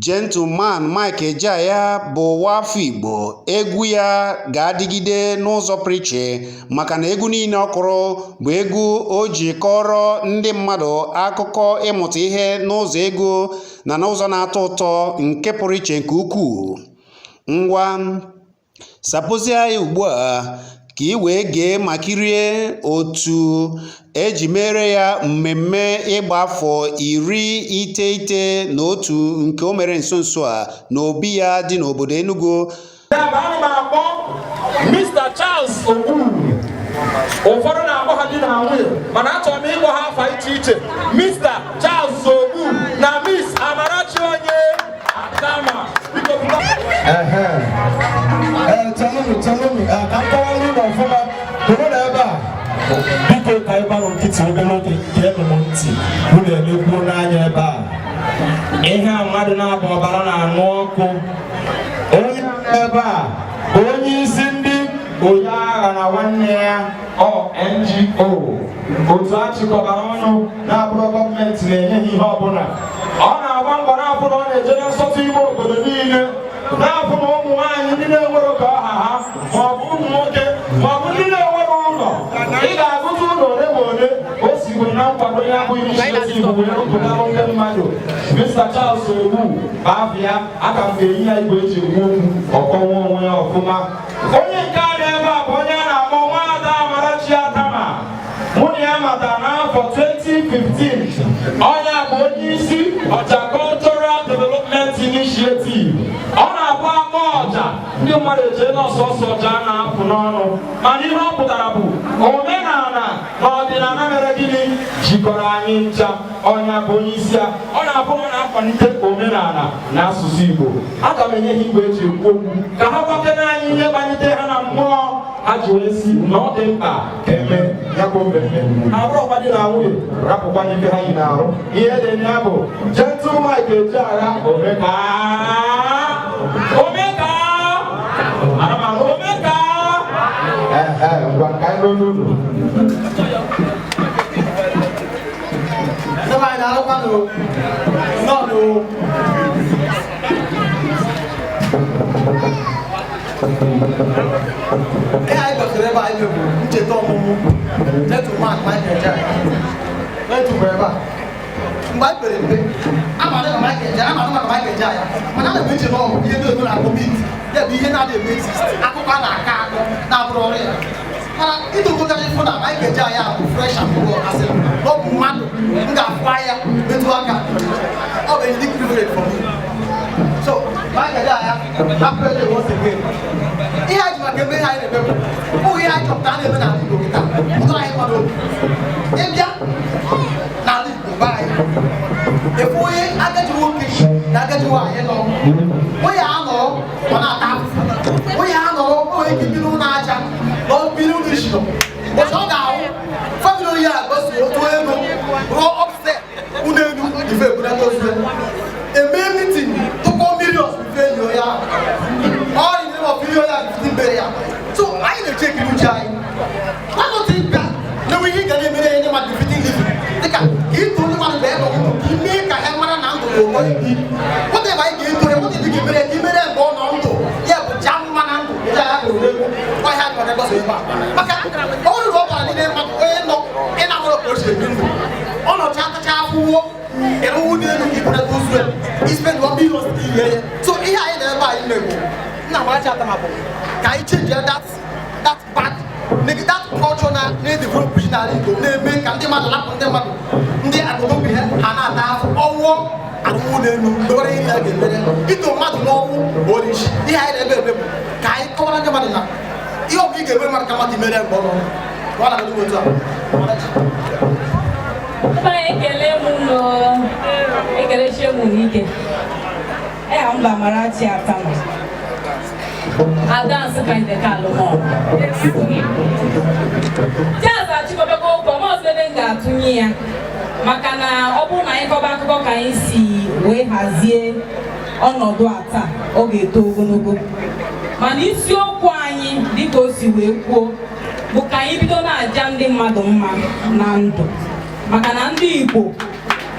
Gentleman Mike Ejeagha bụ nwaafọ Igbo. Egwu ya ga-adịgide n'ụzọ pụrụ iche maka na egwu niile ọ kụrụ bụ egwu o ji kọọrọ ndị mmadụ akụkọ ịmụta ihe n'ụzọ egwu na n'ụzọ na-atọ ụtọ nke pụrụ iche nke ukwuu. Ngwa, sapụzie ya ugbu a ka ị wee gee ma kirie otu e ji mere ya mmemme ịgba afọ 91 nke o mere nso nso a n'obi ya dị n'obodo Enugu. Ya bụ, ana m akpọ Mr. Charles Ogbu. Ụfọdụ na-akpọ ha di na nwunye, mana achọrọ m ịkpọ ha afa iche iche: Mr. Charles Ogbu na Miss Amarachi Onye Atama. Biko pụta. Ee, chelụnụ, chelụnụ. Ee, ka m kọwara unu ọfụma. Hụrụ na ebe a, biko, ka anyị gbanụ nkịtị obere oge. Geenụ m ntị. Unu elekwuo n'anya ebe a, ihe a mmadụ na-agba ọbara na-anụ ọkụ. Onye nọ ebe a bụ onye isi ndị onye agha na nwanne ya, ọ NGO, otu achịkọbara ọnụ na-abụrụ gọọmenti na-enye ha ihe ọbụla. Ọ na-agba mbọ na-afụ na ọ na-eje na nsọtụ ime obodo niile, na-afụ na ụmụ nwaanyị ndị na-enwero ka ọha ha, maọbụ ụmụ nwoke, maọbụ ndị na-enwere ụlọ. Ị ga-agụta ụlọ ole ma ole o sigoro na nkwado ya bụ initiative wee rụpụtara ndị mmadụ. Mr. Charles Ogbu bụ afịa aka m ga-enye ya igwe eji ekwu okwu, ọkọwa onwe ya ọfụma. Onye nke a ebe a bụ onye a na-akpọ Nwaada Amarachi Atama. Mụ na ya matara n'afọ 2015. Onye bụ onye isi Ọja Cultural Development Initiative. Ọ na-abụ akpọ ọja, ndị mmadụ echee na ọsọsọ ọja a na-apụ n'ọnụ, mana ihe ọ pụtara bụ omenala na ọdịnala mere gịnị jikọrọ anyị ncha. Ọnya bụ onye isi ya. Ọ na-abụ na ọ na-akwalite omenala na asụsụ Igbo. Aga m enye ha igwe eji ekwu okwu ka ha gwakene anyị ihe kpalite ha na mmụọ ha ji wee si na ọ dị mkpa ka eme ya bụ mmemme. Ha bụrụkwa di na nwunye, rapụkwa ife ha yi n'arụ. Ihe dị ya bụ Gentle Mike Ejeagha, omeka omeka ana m omeka. Ehe, ngwa, ka anyị n'olu unu. Ndị be anyị, na-alụkwanụ nnọọ. Ihe anyị gosiri ebe anyị bụ ncheta ọmụmụ Gentleman Mike Ejeagha. Na-etufuru ebe a, mgbe anyị pere mpe, ama dị ka Mike Ejeagha, ama maka Mike Ejeagha, mana a na-eme iche na ọ bụ ihe ndị oyibo na-akpọ myth, ya bụ ihe na-adịghị eme exist, akụkọ a na-akọ akọ na-abụrụ ọrụ ya. Mana idokọtara ịfụ na Mike Ejeagha bụ fresh and raw, asị na ọ bụ mmadụ m ga-afụ anya, metụ aka, ọ bụ a unique privilege for me. So Mike Ejeagha, happy birthday once again. Ihe anyị ji maka eme ihe anyị na-eme bụ ihe anyị chọpụtara na-eme n'ala Igbo kịta ụtọ anyị mmadụ obi. Ịbịa n'ala Igbo be anyị, efu onye agadi nwoke na agadi nwaanyị nọ, onye a nọrọ, ọ na-ata afụfụ. Onye a nọrọ, o nwere ike biri ụlọ aja na ọ biri ụlọ isi nọ. Ụbọchị ọ ga-ahụ family onye a gbaso otu ego rụọ upstairs, ụlọ elu, ife ebunata ozu ya, eme meeting, tụkọ millions, ife enyi onye ahụ ọ dị of ihe onye ahụ fifteen burial. So anyị na-eche ekiri uche anyị. Why not think that na-enwe ihe ị ga na-emere ya ndị mmadụ befitting living, dịka ka ịtụ ndị mmadụ bee nọ ndụ, ka ime ka ha mara na ndụ bụ ụtọ ibi. Whatever anyị ga-eto ya, whatever ị ga-emere ya, ka imere ya mgbe ọ nọ ndụ, ya bụ ja mma na ndụ ya. Ya gụrụ egwu ọhịa anyị maka gbasa ebe a, maka ọ bụrụ na ọ bara n'ime mmadụ onye nọ ị na-amụrụ ka o si ebi ndụ, ọ nọcha atacha afụwo ịrụwụ n'elu ka ibunata ozu ya, i spend 1 billion ihe ya. So ihe anyị na ebe anyị megbu nna Amarachi Atama bụ ka anyị change that bad that culture na na-edevelop n'ala Igbo, na-eme ka ndị mmadụ lapụ ndị mmadụ, ndị agbata obi ha, ha na-ata afụ ọnwụọ arụwụ n'elu mgbewara. Ihe a ga-emere ito mmadụ n'ọnwụ bụ onye isi. Ihe anyị na-ebe ebe bụ ka anyị kọwara ndị mmadụ na ihe ọ bụla ị ga-emere mmadụ, ka mmadụ mere mgbe ọ nọ, ka ọ na-adị otu a. Amarachi. Ebe anyị, ekele m unu, ekelechie m unu ike. Ee, mba, Amarachi Atama, Ada Nsụka Ndeka Alụmọ Jazz achịkọbago okwu ọma ọzọ ebe m ga-atụnye ya, maka na ọ bụrụ na anyị kọba akụkọ ka anyị si wee hazie ọnọdụ a taa, ọ ga-eto ogologo. Mana isiokwu anyị, dịka o si wee kwuo, bụ ka anyị bido na-aja ndị mmadụ mma na ndụ, maka na ndị Igbo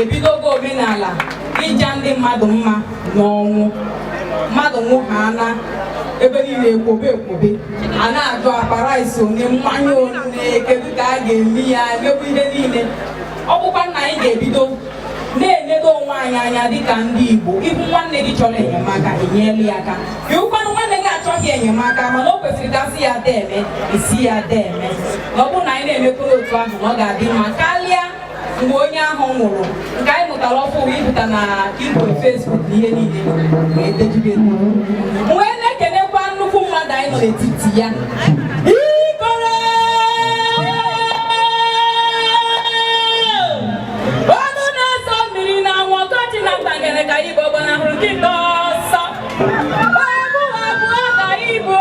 ebidogo omenala. Ịja ndị mmadụ mma n'ọnwụ, mmadụ nwụghana, ebe niile ekwobe ekwobe, a na-ajụ akpa rice one, mmanya one, kedu ka a ga-eme ya, emegbu ihe niile. Ọ bụkwa na anyị ga-ebido na-enedo onwe anyị anya dịka ndị Igbo. Ịhụ nwanne gị chọrọ enyemaka, enyela ya aka. Ịhụkwanụ nwanne gị achọghị enyemaka, mana o kwesịrị ka sị ya deme, esi ya deme. Na ọ bụrụ na anyị na-emekwa otu ahụ, na ọ ga-adị mma karịa mgbe onye ahụ nwụrụ. Nke anyị mụtara ọfụ ịpụta na igwe Facebook na ihe niile wee dejide. Wee na-ekenekwa nnukwu mmadụ anyị nọ n'etiti ya, Ikoro ọnụ na-eso mmiri na anwụ, ọkọchị na ntangere, ka Igbo gbanahụrụ nkịta ọsọ. Abụọ abụọ ka Igbo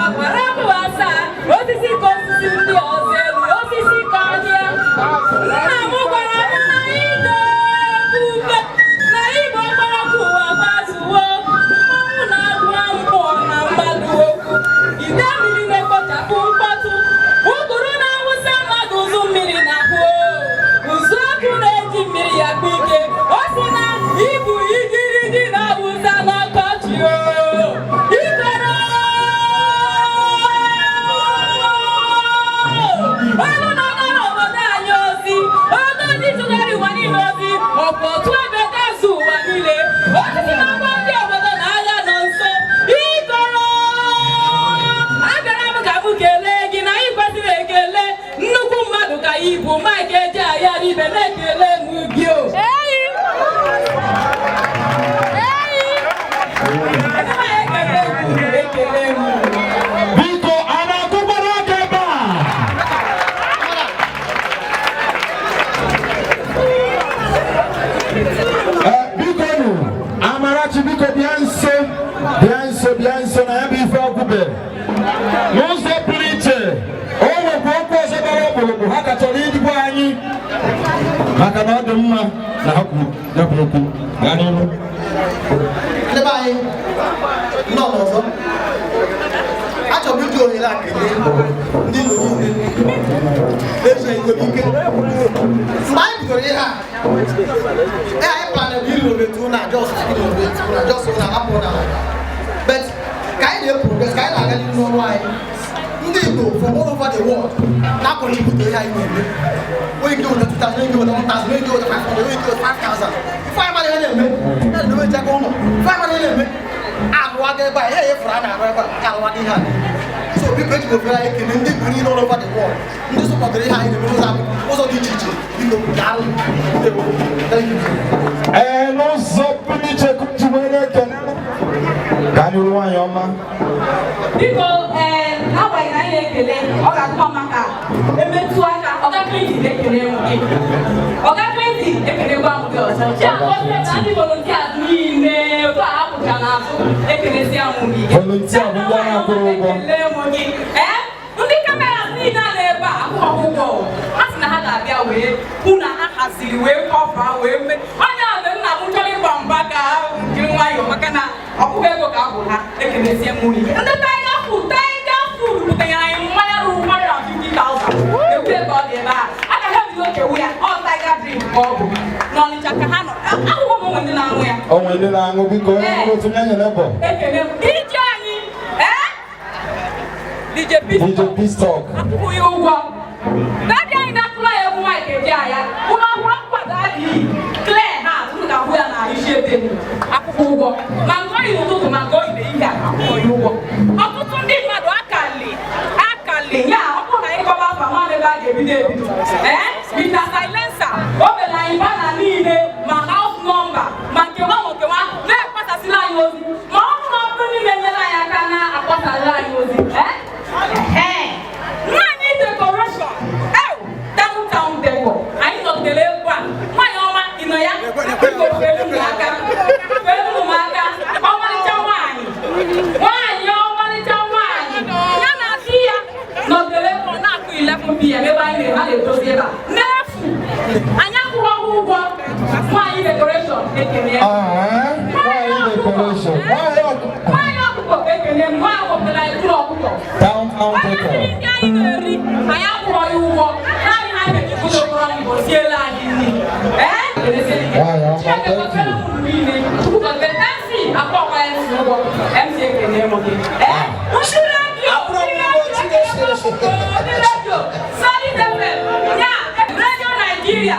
ọkpara abụọ asaa, osisi ka osisi ndị ọzọ elu, osisi ka ọhịa. Nna m gwara m na Igbo ebube na Igbo gbara ụwa gbazuo mmanwụ na-agwa mmụọ na mmadụ okwu. Ide mmiri na-ekpochapụ mkpọtụ, ụgụrụ na-awụsa mmadụ ụzụ mmiri na-ahụ, ụzụ ọkụ na-eji mmiri ya kpa ike. O si na ibu igirigi na-awụsa n'ọkọchị o ikoro ọnụ na-agara obodo anyị ozi, ogozi tụgharị ụwa niile ozi, ọkwa otu ebe gazu ụwa niile, osisi na-agba ndị obodo na agha nọ nso. Ikoro, abịara m ka m kelee gị na anyị kwesịrị ekele. Nnukwu mmadụ ka ị bụ, Mike Ejeagha ibe na-ekele m gị o. Eyi eyi, ekele m, ekele m. Biko, a na-akụkwara aka ebe a? Ee, biko nụ, Amarachi, biko bịa nso, bịa nso, bịa nso na ya bụ ife ọgwụbe. N'ụzọ pụrụ iche, o nwekwa okwu ọzọ gbara ọkpụrụkpụ ha ka chọrọ idigbo anyị, maka na ọ dị mma na ha kwuru ya bụ okwu. Gaa n'ihu. Ndị be anyị nọ n'ọzọ, achọrọ m iji ohere a kelee ndị Igbo niile na-ezu Igbo ike. Mgbe anyị bidoro ihe a, ee, anyị plan bụ irenovate na just irenovate na just na hapụ na, but ka anyị na-eprogress, ka anyị na-aga n'ihu n'ọrụ anyị, ndị Igbo from all over the world na-acontribute ihe anyị na-eme. Onye nke weta 2000, onye nke weta 1000, onye nke weta 500, onye nke weta 5000. Ife anyị mara ihe na-eme ya na-emechi aka ụlọ. Ife anyị mara ihe na-eme arụwaga ebe a, ihe efuru a na-arụ ebe a, arụwaga ihe a. So biko, eji m ofere anyị ekele ndị Igbo niile all over the world, ndị supportụrụ ihe anyị na-eme n'ụzọ ụzọ dị iche iche. Biko daalụ. Ndewo. Thank you. Ee, n'ụzọ pụrụ iche ka ji wee na-ekele. Gaa n'ihu, nwaanyị ọma. Biko, ee, n'agbanyeghị na anyị na-ekele, ọ ga-adịkwa maka emetụ aka. Ọga Clinton, ekele m gị. Ọga Clinton, ekelekwa m gị ọzọ. Chiagozie na ndị volunteers niile otu a hapụcha n'azụ, ekelesia m gị. Volunteer bụ ndị a na-akwụrụ ụgwọ. Ekele m gị. Ee, ndị camera niile a na-ebe a akwụghị ụgwọ, ha sị na ha ga-abịa wee hụ na ha haziri wee cover wee mee onye a. Mgbe nna m chọrọ ịgba mba ka jiri nwayọọ, maka na ọ bụghị ego ka a gwụrụ ha. Ekelesie m unu. Ndị Tiger Food, Tiger Food butenyere anyị mmanya ruru 150,000. Ekwu ego ọ dị ebe a, agaghị ebido kewu ya. Ọ Tiger Drink ka ọ bụ n'Ọnịcha ka ha nọ. Akwụkwọ m ụmụ ndị na-aṅụ ya. O nwere ndị na-aṅụ. Biko, onye ṅụrụ otu nye nyere bụ. Ekele m DJ anyị, ee, DJ DJ Pistol. Pistol. Akwụghị ụgwọ. Daddy anyị na-akụrụ ya egwu, Mike Ejeagha, ụlọ akwụkwọ nkwado adịghị clear heart, unu ga-ahụ ya na isi ebe akwụkwọ ụgwọ, ma nke oyi n'ụtụtụ, ma nke oyi n'ehihie a, akwụkwọ ya ụgwọ. Ọtụtụ ndị mmadụ akali akali ya. Ọ bụrụ na anyị kọba afa ma ebe a ga-ebido ebido, ee, Mr. Silencer, o mere anyị banner niile, ma house number, ma nkewa ma nkewa, na-ekpasasịrị anyị ozi, ma ọ bụrụ na ọ bụrụ n'ime nyere anyị aka na-akpọsarị anyị ozi. Ee, nwaanyị decoration ew downtown decor, anyị nọgidere egwu a. Nwaanyị ọma, ị nọ ya? Biko felu m aka, felu m aka. Ọmalịcha nwaanyị, nwaanyị ọmalịcha nwaanyị, ya na di ya nọgidere egwu na-akụ 11 p.m. ebe anyị na-edozi ebe a. Chineke gọziere m unu niile. Chukwu gọzie MC akpọ nwa MC ụgwọ. MC ekene m gị. Ee, nshi redio, ndị redio, ndị redio, Solid FM, ya, Radio Nigeria.